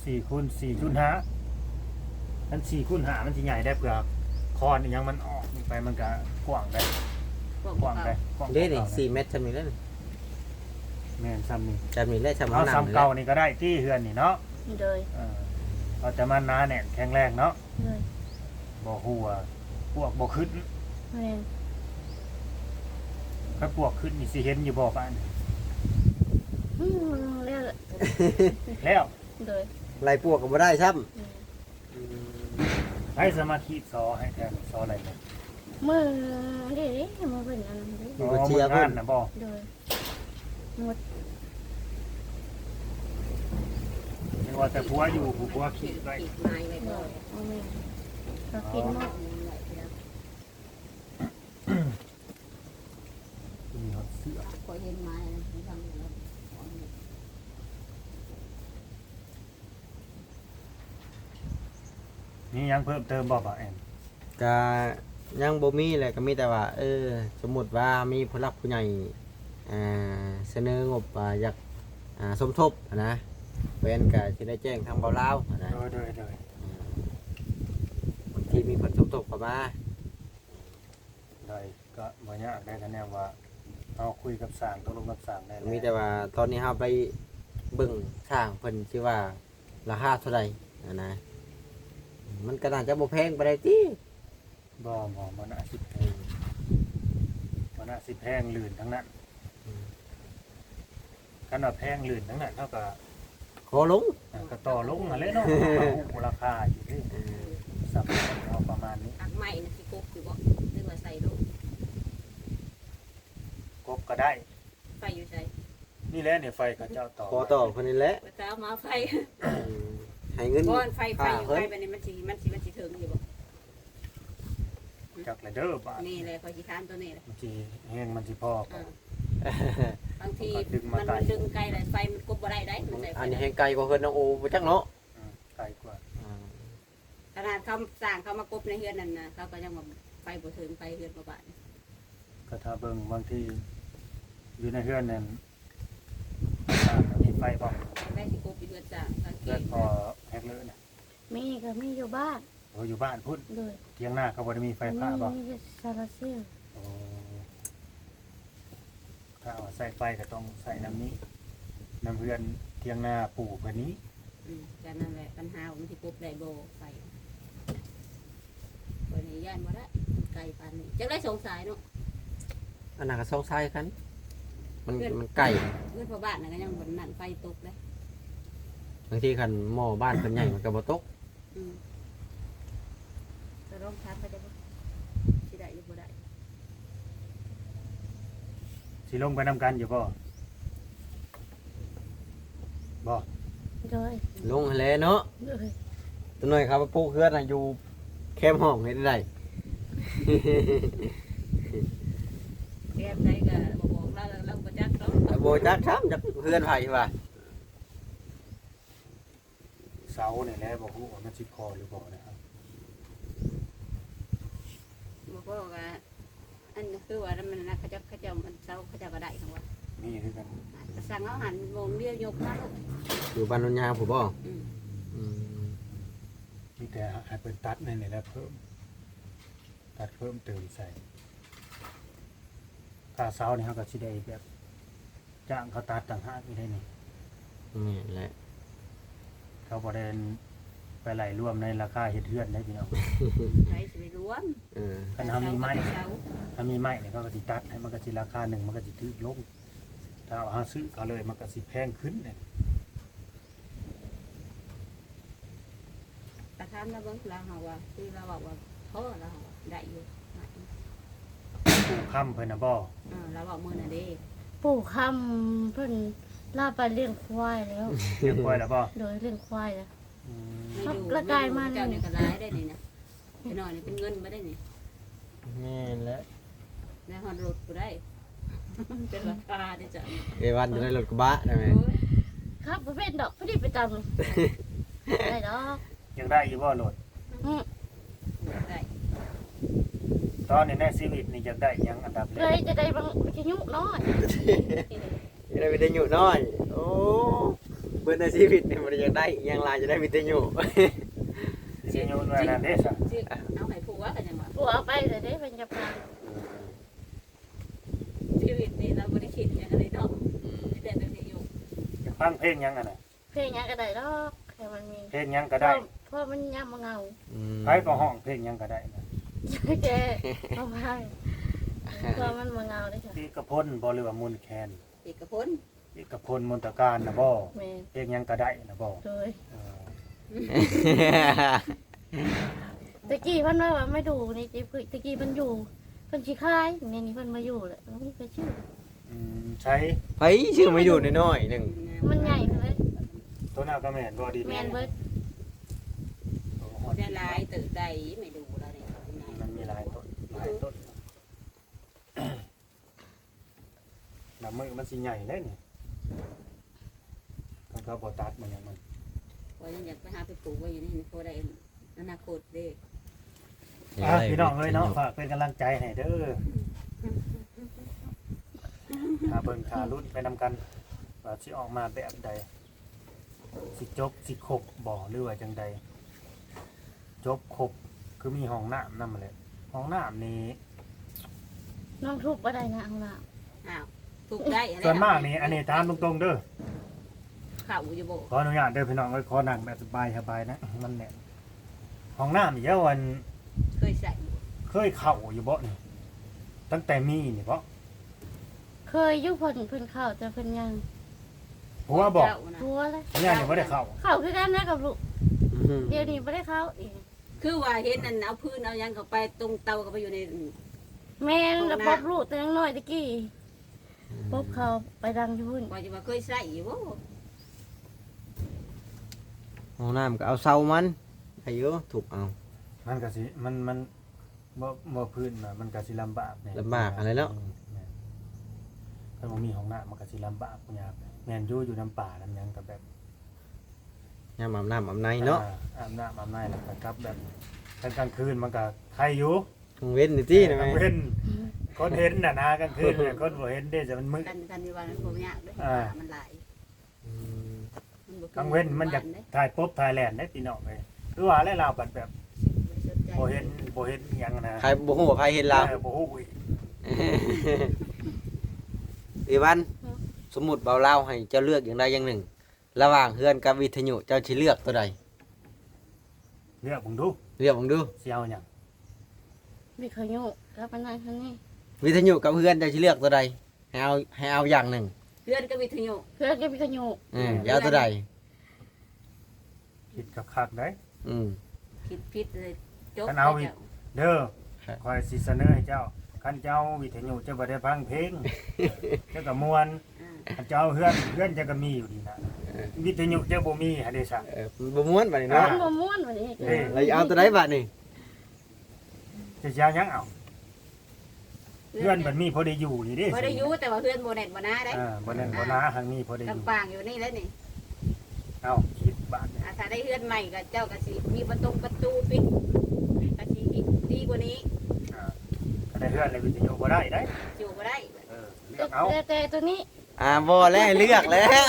ສີ່ຄູນສີ່ຈຸດຫ້າ ມັນສີ່ຄູນຫ້າມັນຊິໃຫຍ່ໄດ້ ເພື່ອຄອນອີ່ຫຍັງມັນອອກນີ້ໄປ ມັນກະກວ້າງໄດ້ ກວ້າງ ກວ້າງໄດ້ ກວ້າງ ເດ້ນີ້ ກວ່າເກົ່າ ສີ່ແມັດຊ່ຳນີ້ແຫຼະ ແມ່ນຊ່ຳນີ້ ຊ່ຳນີ້ແຫຼະ ຊ່ຳເຮົາ ເອົາ ນັ່ງ ຊ່ຳເກົ່ານີ້ກໍໄດ້ຕິ ເຮືອນນີ້ເນາະ ໂດຍ ເອີ ເອົາແຕ່ມັນໜາແໜ້ນແຂງແຮງເນາະ ໂດຍ ບໍ່ຮົ້ວ ປວກບໍ່ຂຶ້ນ ແມ່ນ ຄັນປວກຂຶ້ນນີ້ຊິເຫັນຢູ່ບໍ່ປານນີ້? ອືມ ແລ້ວ ແລ້ວ ໂດຍ ໄລ່ປວກກໍບໍ່ໄດ້ຊ້ຳ ອືມ ໃຜສາມາດຂີດຊໍໃຫ້ແທນ ຊໍໄລ່ໝົດ ມື້ນີ້ເດ້ ມື້ເພິ່ນອັນນັ້ນເດ້ ຢູ່ເພິ່ນເສຍພຸ້ນ ມື້ງານນະບໍ່? ໂດຍ ໝົດ ນຶກວ່າແຕ່ຜົວຢູ່ ຜູ້ຜົວຂີດໄວ້ ຂີດໄມ້ໄວ້ ໂດຍ ບໍ່ແມ່ນ ເຂົາຂີດໝົດ ມີຮອດເສື້ອ ຂ້ອຍເຫັນໄມ້ທາງນັ້ນ ມີຫຍັງເພີ່ມເຕີມບໍ່ ບ່າວແອນ? ກະຍັງບໍ່ມີແຫຼະ ກະມີແຕ່ວ່າ ເອີ ສົມມຸດວ່າມີຜູ້ຫຼັກຜູ້ໃຫຍ່ ອ່າ ສະເໜີງົບວ່າຢາກ ອ່າ ສົມທົບຫັ້ນນະ ແມ່ນກະຊິໄດ້ແຈ້ງທາງບ່າວລາວຫັ້ນນະ ໂດຍ ໂດຍ ໂດຍ ອ່າ ມີເພິ່ນສົມທົບເຂົ້າມາ. ໂດຍ ກໍບໍ່ຍາກໄດ໋ ຄັນແນວວ່າເຮົາຄຸຍກັບຊ່າງ ຕົກລົງກັບຊ່າງໄດ້ແລ້ວ. ມີແຕ່ວ່າຕອນນີ້ເຮົາໄປເບິ່ງຊ່າງເພິ່ນຊິວ່າລາຄາເທົ່າໃດຫັ້ນນະ. ມັນກໍໜ້າຈະບໍ່ແພງປານໃດຕິ? ບໍ່ ບໍ່ ບໍ່ໜ້າຊິແພງ ບໍ່ໜ້າຊິແພງ ລື່ນທັງນັ້ນ. ອືມ ຄັນວ່າແພງລື່ນທັງນັ້ນ ເຮົາກໍຂໍລົງ ອ່າ ກໍຕໍ່ລົງຫັ້ນແຫຼະເນາະ. ເຮົາກໍຮູ້ລາຄາຢູ່ເດ້. ເອີ ສ່ຳເຮົາປະມານນີ້. ອັກໄມ້ນະ ຊິກົບຢູ່ບໍ່ ຫຼືວ່າໃສ່ລົງ? ກົບກໍໄດ້. ໄຟຢູ່ໃສ? ນີ້ແຫຼະ ນີ້ໄຟເຂົາເຈົ້າຕໍ່ ຂໍຕໍ່ເພິ່ນນີ້ແຫຼະ ເຂົາເຈົ້າມາໄຟ. ອືມ ໃຫ້ເງິນ ບ່ອນໄຟ ໄຟຢູ່ ເພິ່ນ ໄຟບາດນີ້ມັນຊິ ມັນຊິ ມັນຊິເຖິງຢູ່ບໍ່? ຈັກແຫຼະເດີບາດນີ້ແຫຼະ ຂ້ອຍຊິຖາມຕົວນີ້ແຫຼະ ມັນຊິແຮງ ມັນຊິພໍບໍ່? ອ່າ ບາງທີ ເຂົາກໍດຶງມາໄກ ມັນດຶງໄກແລ້ວ ໄຟມັນກົບບໍ່ໄດ້ໃດ໋ ມັນໃຊ້ໄຟ ອັນນີ້ແຮງໄກກວ່າເຮືອນນ້ອງໂອບໍ່ຈັກເນາະ. ອືມ ໄກກວ່າ. ອ່າ ຂະໜາດເຂົາ ຊ່າງເຂົາມາກົບໃນເຮືອນນັ້ນນະ ເຂົາກໍຍັງວ່າໄຟບໍ່ເຖິງ ໄຟເຮືອນບໍ່ບາດ. ກໍຖ້າເບິ່ງບາງທີຢູ່ໃນເຮືອນນັ້ນ ຊ່າງມີໄຟບໍ່? ໄຟຊິກົບຢູ່ເຮືອນຊ່າງ ເຮືອນພໍ່ແຮກເລີນະ? ມີ ກໍມີຢູ່ບ້ານ. ໂອ້ ຢູ່ບ້ານພຸ້ນ. ໂດຍ. ຖຽງນາກໍບໍ່ໄດ້ມີໄຟຟ້າບໍ່? ມີ ມີແຕ່ໂຊລາເຊວ. ໂອ້ ຖ້າວ່າໃຊ້ໄຟກໍຕ້ອງໃຊ້ນຳນີ້ ນຳເຮືອນຖຽງນາປູ່ເພິ່ນນີ້. ອືມ ກໍນັ້ນແຫຼະ ປັນຫາວ່າມັນຊິປົບໄດ້ບໍ່ໄຟ ຂ້ອຍນີ້ຢ້ານບໍ່ໄດ້ ໄກປານນີ້ ຈັກໄດ້ສອງສາຍເນາະ. ອັນນັ້ນກໍສອງສາຍຄືກັນ ມັນ ເຮືອນ ມັນໄກ ເຮືອນພໍ່ບ້ານນັ້ນກໍຍັງບໍ່ນັ້ນ ໄຟຕົກເດ້. ບາງທີຄັນໝໍ້ບ້ານເພິ່ນໃຫຍ່ ມັນກໍບໍ່ຕົກ. ອືມ ກໍລອງຖາມເຂົາເຈົ້າເບິ່ງ ຊິໄດ້ຫຼືບໍ່ໄດ້. ຊິລົງໄປນຳກັນຢູ່ບໍ່? ບໍ່? ໂດຍ. ລົງຫັ້ນແຫຼະເນາະ. ໂດຍ. ຕົວໜ້ອຍເຂົາໄປປູກເຮືອນນະ ຢູ່ແຄມຫ້ອງເຮັດໃດ? ແຄມໃດກໍບໍ່ບອກລາວ ລາວບໍ່ຈັກດອກ. ບໍ່ຈັກຊ້ຳ ຈັກເຮືອນໃຜວ່າ. ເສົານີ້ແຫຼະ ບໍ່ຮູ້ວ່າມັນຊິພໍຫຼືບໍ່ນະ. ບໍ່ພໍກໍ ອັນຄືວ່ານຳມັນນະ ເຂົາເຈົ້າ ເຂົາເຈົ້າ ອັນເສົາເຂົາເຈົ້າກໍໄດ້ຫັ້ນວ່າ ມີຄືກັນ. ກໍສັ່ງເອົາຫັ້ນ ໂມງດຽວຍົກມາໂລດ. ຢູ່ບ້ານໂນນຍາງພຸ້ນບໍ່? ອືມ ອືມ ມີແຕ່ໃຫ້ເພິ່ນຕັດໃນນີ້ແຫຼະ ເພີ່ມ ຕັດເພີ່ມເຕີມໃສ່. ຄ່າເສົານີ້ເຮົາກໍຊິໄດ້ແບບຈ້າງເຂົາຕັດຕ່າງຫາກອີກໄດ໋ນີ້. ແມ່ນແຫຼະ ເຂົາບໍ່ໄດ້ໄປໄລ່ລວມໃນລາຄາເຮັດເຮືອນໄດ໋ພີ່ນ້ອງ. ໃຜຊິໄປລວມ? ເອີ ຄັນເຮົາມີໄມ້ ເຮົາມີໄມ້ນີ້ ເຂົາກໍຊິຕັດໃຫ້ ມັນກໍຊິລາຄາໜຶ່ງ ມັນກໍຊິຖືກລົງ. ຖ້າເຮົາຊື້ເຂົາເລີຍ ມັນກໍຊິແພງຂຶ້ນເດ້. ກໍຖາມລາວເບິ່ງ ລາວເຮົາວ່າ ຄືລາວເວົ້າວ່າພໍ ລາວເຮົາວ່າໄດ້ຢູ່. ປູ່ຄຳເພິ່ນນະບໍ່? ເອີ ລາວເວົ້າມື້ນັ້ນເດ້. ປູ່ຄຳເພິ່ນລາວໄປລ້ຽງຄວາຍແລ້ວ. ລ້ຽງຄວາຍແລ້ວບໍ່? ໂດຍ ລ້ຽງຄວາຍແລ້ວ. ອືມ ລາວກາຍມາ ເຈົ້ານີ້ກໍຫຼາຍໄດ໋ນີ້ນະ. ໄປໜ້ອຍນີ້ເປັນເງິນບໍ່ໄດ້ນີ້. ແມ່ນແຫຼະ ໄດ້ຮອດລົດບໍ່ໄດ້ ເປັນລາຄາເດ້ເຈົ້າ. ເອວັນຈະໄດ້ລົດກະບະໄດ້ແມ່. ໂອ້ຍ ຂັບບໍ່ເປັນດອກ ພໍດີໄປຕຳ ໄດ້ດອກ. ຢາກໄດ້ຢູ່ບໍ່ລົດ? ອື ຢາກໄດ້. ຕອນນີ້ໃນຊີວິດນີ້ຢາກໄດ້ຫຍັງອັນດັບແລກ? ເຄີຍຈະໄດ້ບັງ ວິທະຍຸນ້ອຍ. ໄດ້ວິທະຍຸນ້ອຍ. ໂອ້ ເບິດໃນຊີວິດນີ້ບໍ່ໄດ້ຢາກໄດ້ອີ່ຫຍັງຫຼາຍ ຈະໄດ້ວິທະຍຸ. ວິທະຍຸໜ່ວຍນັ້ນເດ້ຊະ? ຊິເອົາໃຫ້ຜົວກໍຍັງວ່າ ຜົວເອົາໄປແລ້ວເດ້ ເພິ່ນຈະຟັງ. ຊີວິດນີ້ລາວບໍ່ໄດ້ຄິດຫຍັງເລີຍເນາະ. ອືມ ມີແຕ່ວິທະຍຸ. ຢາກຟັງເພງຫຍັງຫັ້ນນະ? ເພງຫຍັງກໍໄດ້ດອກ ແຕ່ມັນມີ ເພງຫຍັງກໍໄດ້ ເພາະ ເພາະມັນຍາມເໝົາເຫງົາ. ອືມ ໃຜກໍຮ້ອງເພງຫຍັງກໍໄດ້ນະ? ແຕ່ເອົາໄວ້ ເພາະມັນເໝົາເຫງົາເດ້. ເອກະພົນບໍ່ ຫຼືວ່າມົນແຄນ? ເອກະພົນ. ເອກະພົນມົນຕະການນະບໍ່? ແມ່ນ. ເພງຫຍັງກໍໄດ້ນະບໍ່? ໂດຍ. ເອີ ແຕ່ກີ້ເພິ່ນວ່າ ວ່າແມ່ດູ່ນີ້ ແຕ່ກີ້ເພິ່ນຢູ່ ເພິ່ນຊິຂາຍ ແມ່ນີ້ເພິ່ນບໍ່ຢູ່ແລ້ວ ບໍ່ມີໃຜຊື້. ອືມ ໃສ? ໃຜຊື້ມາຢູ່ນ້ອຍໆໜຶ່ງ? ມັນໃຫຍ່ເລີຍ. ໂຕນັ້ນກໍແມ່ນບໍ່? ດີ ແມ່ນເບິດ. ໂອ້ ໄດ້ຫຼາຍເຕີບໄດ໋ ແມ່ດູ່ລາວນີ້ ມັນມີຫຼາຍຕົ້ນ ຫຼາຍຕົ້ນ. ໜ້າມືມັນຊິໃຫຍ່ເດ້ນີ້ ຄັນເຂົາບໍ່ຕັດມັນຫຍັງມັນ. ຂ້ອຍຍັງຢາກໄປຫາໄປປູກໄວ້ຢູ່ນີ້ ພໍໄດ້ອະນາຄົດເດ້. ອ່າ ພີ່ນ້ອງເອີຍເນາະ ຝາກເປັນກຳລັງໃຈໃຫ້ເດີ. ຖ້າເບິ່ງຖ້າລຸ້ນໄປນຳກັນ ວ່າຊິອອກມາແບບໃດ. ຊິຈົບຊິຄົບບໍ່ ຫຼືວ່າຈັ່ງໃດ? ຈົບຄົບ ຄືມີຫ້ອງນ້ຳນຳຫັ້ນແຫຼະ. ຫ້ອງນ້ຳນີ້ ນ້ອງທຸບບໍ່ໄດ້ນະຫ້ອງນ້ຳ. ອ້າວ ທຸບໄດ້. ສ່ວນມາກນີ້ ອັນນີ້ຖາມຕົງໆເດີ ເຂົ້າຢູ່ບໍ່? ຂໍອະນຸຍາດເດີພີ່ນ້ອງເອີຍ ຂໍນັ່ງແບບສະບາຍໆນະ ມັນແໜ້ນ. ຫ້ອງນ້ຳນີ້ເຈົ້າອັນ ເຄີຍໃຊ້ ເຄີຍເຂົ້າຢູ່ບໍ່ນີ້ ຕັ້ງແຕ່ມີນີ້ບໍ່? ເຄີຍຢູ່ ເພິ່ນ ເພິ່ນເຂົ້າ ແຕ່ເພິ່ນຍັງ ຜົວບໍ່? ຜົວແຫຼະ. ເມຍນີ້ບໍ່ໄດ້ເຂົ້າ? ເຂົ້າຄືກັນນະກັບລູກ. ດຽວນີ້ບໍ່ໄດ້ເຂົ້າອີກ. ຄືວ່າເຫັນອັນເອົາພື້ນເອົາຫຍັງເຂົ້າໄປ ຕົງເຕົາເຂົ້າໄປຢູ່ໃນ. ແມ່ນ ລະປົບລູກແຕ່ຍັງນ້ອຍແຕ່ກີ້ ປົບເຂົ້າໄປດັງຢູ່ພຸ້ນ. ວ່າຈະວ່າເຄີຍໃຊ້ຢູ່ບໍ່? ຫ້ອງນ້ຳກໍເອົາເສົາມັນໃຫ້ຢູ່ ທຸບເອົາ. ມັນກໍຊິ ມັນ ມັນ ບໍ່ ບໍ່ພື້ນນະ ມັນກໍຊິລຳບາກແດ່. ລຳບາກຫັ້ນແຫຼະເນາະ. ແມ່ນ ຄັນບໍ່ມີຫ້ອງນ້ຳມັນກໍຊິລຳບາກຍາກ. ແມ່ນຢູ່ ຢູ່ນຳປ່ານຳຫຍັງກໍແບບ ຍາມອາບນ້ຳອາບໃນເນາະ. ອາ ອາບນ້ຳອາບໃນ ແລ້ວກໍກັບແບບ ຄັນກາງຄືນມັນກໍໄຄຢູ່. ກາງເວັນນີ້ຕິ ກາງເວັນຄົນເຫັນນະນະ ກາງຄືນຄົນບໍ່ເຫັນເດ້ ແຕ່ມັນມືດ. ຄັນ ຄັນຢູ່ວ່າມັນບໍ່ຍາກເດ້ ປ່າມັນຫຼາຍ. ກາງເວັນມັນຢາກຖ່າຍປົບຖ່າຍແລ່ນເດ້ພີ່ນ້ອງເອີຍ. ຄືວ່າແຫຼະ ລາວບັດແບບບໍ່ເຫັນ ບໍ່ເຫັນອີ່ຫຍັງນະ ໃຜບໍ່ຮູ້ວ່າໃຜເຫັນລາວ ເອີ ບໍ່ຮູ້ອີກ. ອີວັນ ສົມມຸດເບົາລາວໃຫ້ເຈົ້າເລືອກຢ່າງໃດຢ່າງໜຶ່ງ ລະຫວ່າງເຮືອນກັບວິທະຍຸ ເຈົ້າຊິເລືອກໂຕໃດ? ເລືອກເບິ່ງດູ ເລືອກເບິ່ງດູ ຊິເອົາຫຍັງ? ວິທະຍຸກັບອັນນັ້ນອັນນີ້. ວິທະຍຸກັບເຮືອນ ເຈົ້າຊິເລືອກໂຕໃດ? ໃຫ້ເອົາ ໃຫ້ເອົາຢ່າງໜຶ່ງ ເຮືອນກັບວິທະຍຸ. ເຮືອນກັບວິທະຍຸ. ອືມ ຊິເອົາໂຕໃດ? ຄິດຄັກໆເດ້. ອືມ ຄິດຜິດເລີຍ ຈົບ. ຄັນເອົາວິ ເດີ ຂ້ອຍຊິສະເໜີໃຫ້ເຈົ້າ ຄັນເຈົ້າເອົາວິທະຍຸ ເຈົ້າບໍ່ໄດ້ຟັງເພງ ເຈົ້າກໍມ່ວນ. ອືມ ຄັນເຈົ້າເອົາເຮືອນ ເຮືອນເຈົ້າກໍມີຢູ່ນີ້ນະ ວິທະຍຸເຈົ້າບໍ່ມີຫັ້ນເດ້ຊະ. ເອີ ມັນບໍ່ມ່ວນບາດນີ້ເນາະ. ມັນບໍ່ມ່ວນບາດນີ້. ເອີ ແລ້ວຊິເອົາໂຕໃດບາດນີ້? ເຈົ້າຊິເອົາຫຍັງເອົາ? ເຮືອນບັດມີພໍໄດ້ຢູ່ນີ້ເດ້. ພໍໄດ້ຢູ່ ແຕ່ວ່າເຮືອນບໍ່ແໜ້ນບໍ່ໜາໄດ໋. ເອີ ບໍ່ແໜ້ນບໍ່ໜາ ຫາກມີພໍໄດ້ຢູ່. ກຳປາງຢູ່ນີ້ແຫຼະນີ້. ເອົ້າ ຄິດບາດນີ້ ອາ ຖ້າໄດ້ເຮືອນໃໝ່ກໍເຈົ້າກໍຊິມີປະຕົງປະຕູປິດ ກໍຊິດີກວ່ານີ້. ອາ ຖ້າໄດ້ເຮືອນແລ້ວວິທະຍຸບໍ່ໄດ້ໄດ໋. ຢູ່ບໍ່ໄດ້. ເອີ ເລືອກເອົາ ແຕ່ ແຕ່ໂຕນີ້. ອາ ບໍ່ແລ້ວ ໃຫ້ເລືອກແລ້ວ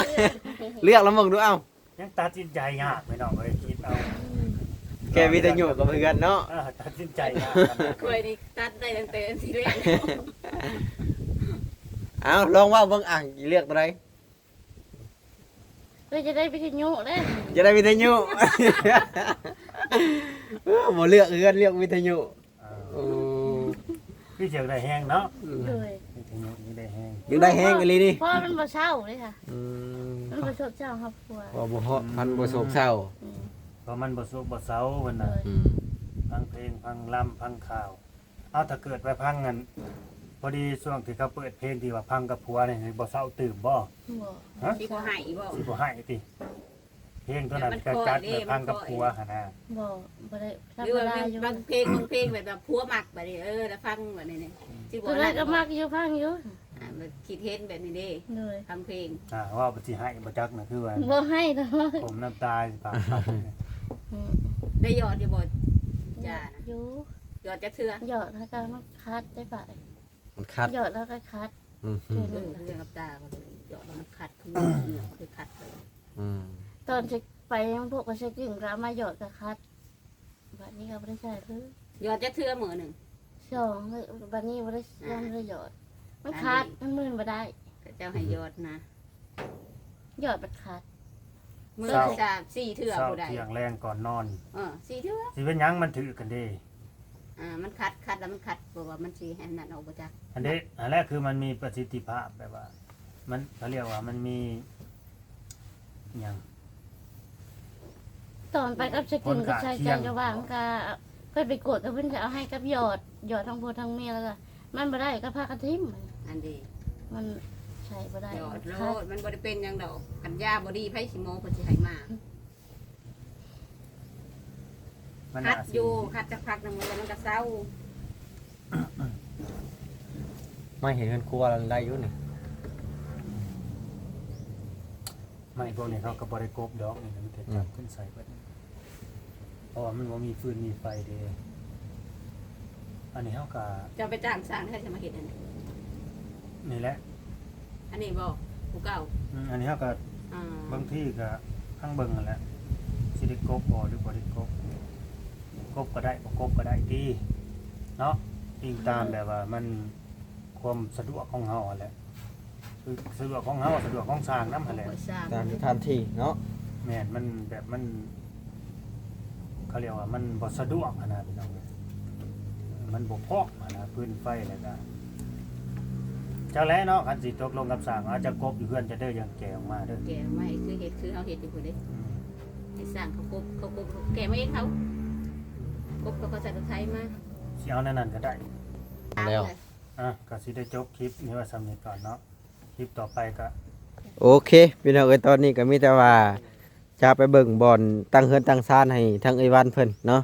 ເລືອກລະເບິ່ງດູເອົາ. ຍັງຕັດສິນໃຈຍາກພີ່ນ້ອງເອີຍ ຄິດເອົາ. ແຄ່ວິທະຍຸກັບເຮືອນເນາະ. ເອີ ຕັດສິນໃຈຍາກ. ຂ້ອຍນີ້ຕັດໄດ້ຕັ້ງແຕ່ທີແລກ. ເອົາ ລອງເວົ້າເບິ່ງ ອ່ະ ເລືອກໂຕໃດ? ເອີຍ ຢາກໄດ້ວິທະຍຸເດ້. ຢາກໄດ້ວິທະຍຸ. ເອີ ບໍ່ເລືອກເຮືອນ ເລືອກວິທະຍຸ. ເອີ ໂອ້ ຄືຢາກໄດ້ແຮງເນາະ. ອືມ ໂດຍ ວິທະຍຸນີ້ໄດ້ແຮງ ຢາກໄດ້ແຮງອີ່ຫຼີນີ້ ເພາະມັນບໍ່ເຊົາເດ້ຄ່ະ. ອືມ ມັນບໍ່ໂສກເຊົາຄອບຄົວ ເພາະບໍ່ເພາະ ອືມ ພັນບໍ່ໂສກເຊົາ. ອືມ ເພາະມັນບໍ່ໂສກບໍ່ເຊົາເພິ່ນນະ. ໂດຍ ອືມ ຟັງເພງ ຟັງລຳ ຟັງຂ່າວ. ເອົາ ຖ້າເກີດໄປຟັງອັນ ພໍດີຊ່ວງທີ່ເຂົາເປີດເພງທີ່ວ່າຟັງກັບຜົວນີ້ ບໍ່ເຊົາຕື່ມບໍ່? ບໍ່. ຮະ? ຊິບໍ່ໃຫ້ບໍ່? ຊິບໍ່ໃຫ້ຕິ? ເພງຕົວນັ້ນຈະຈັດໄປຟັງກັບຜົວຫັ້ນນະ. ບໍ່ ບໍ່ໄດ້ ທຳມະດາຢູ່. ບາງເພງ ບາງເພງແບບ ແບບຜົວມັກບາດນີ້ ເອີ ລະຟັງບາດນີ້ ອືມ ຊິບໍ່ ຕົວນັ້ນກໍມັກຢູ່ ຟັງຢູ່. ອ່າ ຄິດເຫັນແບບນີ້ເດ້. ໂດຍ ຟັງເພງ. ອ່າ ເວົ້າໄປຊິໃຫ້ບໍ່ຈັກນະ ຄືວ່າ ບໍ່ໃຫ້ດອກ ກົ້ມນ້ຳຕາປາກ. ອືມ ໄດ້ຢອດຢູ່ບໍ່? ຢາດຢູ່. ຢອດຈັກເທື່ອ? ຢອດແລ້ວກໍມັນຂັດໄດ້ປະ ມັນຂັດ. ຢອດແລ້ວກໍຂັດ. ອືມ ເອີ ເລື່ອງກັບຕາກໍຢອດແລ້ວມັນຂັດ ຄືເຫງືອກຄືຂັດ. ອືມ ຕອນຊິໄປນຳພວກກໍຊິກິນ ກໍເອົາມາຢອດກໍຂັດ. ບາດນີ້ກໍບໍ່ໄດ້ໃຊ້ເລີຍ. ຢອດຈັກເທື່ອມື້ໜຶ່ງ? ສອງ. ບາດນີ້ບໍ່ໄດ້ ອ່າ ຍັງບໍ່ໄດ້ຢອດ ມັນຂັດ ອັນນີ້ ມັນໝື່ນບໍ່ໄດ້. ເຂົາເຈົ້າໃຫ້ຢອດນະ ຢອດບັດຂັດ. ມື້ລະສາມສີ່ເທື່ອ ຜູ້ໃດ ເຊົ້າ ທ່ຽງ ແລງ ກ່ອນນອນ. ເອີ ສີ່ເທື່ອ. ຊິເປັນຫຍັງ ມັນຖືກກັນເດ້. ອ່າ ມັນຂັດ ຂັດແລ້ວມັນຂັດ ເພາະວ່າມັນຊິໃຫ້ອັນນັ້ນອອກບໍ່ຈັກ. ອັນເດ້ ອັນແລກຄືມັນມີປະສິດທິພາບ ແບບວ່າ ມັນ ເຂົາຮຽກວ່າມັນມີຫຍັງ ຕອນໄປກັບສະກິນກໍໃສ່ໃຈ ກະວ່າມັນກະ ຂ້ອຍໄປກວດກັບເພິ່ນ ຈະເອົາໃຫ້ກັບຢອດ ຢອດທັງຜົວທັງເມຍ ແລ້ວກໍມັນບໍ່ໄດ້ກໍພາກັນຖິ້ມ. ອັນເດ້ ມັນໃຊ້ບໍ່ໄດ້ ຢອດໂລດ ມັນບໍ່ໄດ້ເປັນຫຍັງດອກ. ຄັນຢາບໍ່ດີ ໃຜຊິໝໍເພິ່ນຊິໃຫ້ມາ? ມັນ ຂັດຢູ່ ຂັດຈັກພັກໜຶ່ງ ແລ້ວມັນກໍເຊົາ. ໄມ້ເຮັດເຮືອນຄົວໄດ້ຢູ່ນີ້. ໄມ້ພວກນີ້ເຂົາກໍບໍ່ໄດ້ກົບດອກ ນີ້ມັນແຕ່ ອືມ ຈັບຂຶ້ນໃສ່ເບິດ ເພາະວ່າມັນບໍ່ມີຟືນມີໄຟເດ້. ອັນນີ້ເຮົາກໍ ເຈົ້າໄປຈ້າງຊ່າງໃຜຈະມາເຮັດອັນນີ້? ນີ້ແຫຼະ. ອັນນີ້ບໍ່? ຜູ້ເກົ່າ. ອືມ ອັນນີ້ເຮົາກໍ ອ່າ ບາງທີກໍທັງເບິ່ງຫັ້ນແຫຼະ ຊິໄດ້ກົບບໍ່ ຫຼືບໍ່ໄດ້ກົບ. ກົບກໍໄດ້ ບໍ່ກົບກໍໄດ້ຕິເນາະ ອີງຕາມແບບວ່າມັນ ຄວາມສະດວກຂອງເຮົາຫັ້ນແຫຼະ ຄືສະດວກຂອງເຮົາ ສະດວກຂອງຊ່າງນຳຫັ້ນແຫຼະ ຕາມສະຖານທີ່ເນາະ ແມ່ນ ມັນແບບມັນ ເຂົາຮຽກວ່າມັນບໍ່ສະດວກຫັ້ນນະພີ່ນ້ອງເອີຍ ມັນບໍ່ພ້ອມຫັ້ນນະ ຟືນໄຟ ແລ້ວກະ ຈັກແຫຼະເນາະ ຄັນຊິຕົກລົງກັບຊ່າງ ອາດຈະກົບຢູ່ເຮືອນຈະເດີ ຈັ່ງແກະອອກມາເດີ ແກະອອກມາ ຄືເຮັດ ຄືເຮົາເຮັດຢູ່ພຸ້ນເດ້ ອືມ ໃຫ້ຊ່າງເຂົາກົບ ເຂົາກົບ ແກະມາເອງເຂົາ ກົບ ເຂົາກໍໃສ່ລົດໄຖມາ ຊິເອົາແນວນັ້ນກໍໄດ້ ແລ້ວ ອ່ະ ກໍຊິໄດ້ຈົບຄລິບນີ້ໄວ້ສ່ຳນີ້ກ່ອນເນາະ ຄລິບຕໍ່ໄປກໍ ໂອເຄ ພີ່ນ້ອງເອີຍ ຕອນນີ້ກໍມີແຕ່ວ່າຈະໄປເບິ່ງບ່ອນຕັ້ງເຮືອນຕັ້ງຊານໃຫ້ທາງເອື້ອຍວັນເພິ່ນເນາະ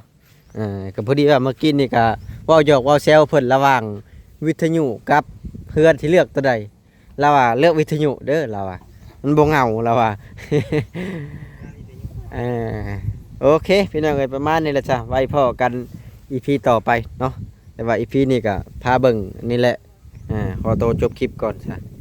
ເອີ ກໍພໍດີວ່າເມື່ອກີ້ນີ້ກໍເວົ້າຫຍອກເວົ້າແຊວເພິ່ນລະຫວ່າງວິທະຍຸກັບເຮືອນ ຊິເລືອກຕົວໃດ ລາວວ່າເລືອກວິທະຍຸເດີ ລາວວ່າ ມັນບໍ່ເຫງົາ ລາວວ່າ ເອີ ໂອເຄ ພີ່ນ້ອງເອີຍ ປະມານນີ້ແຫຼະຈ້ະ ໄວ້ພໍ້ກັນອີພີຕໍ່ໄປເນາະ ແຕ່ວ່າອີພີນີ້ກໍພາເບິ່ງນີ້ແຫຼະ ອ່າ ຂໍໂຕຈົບຄລິບກ່ອນຊະ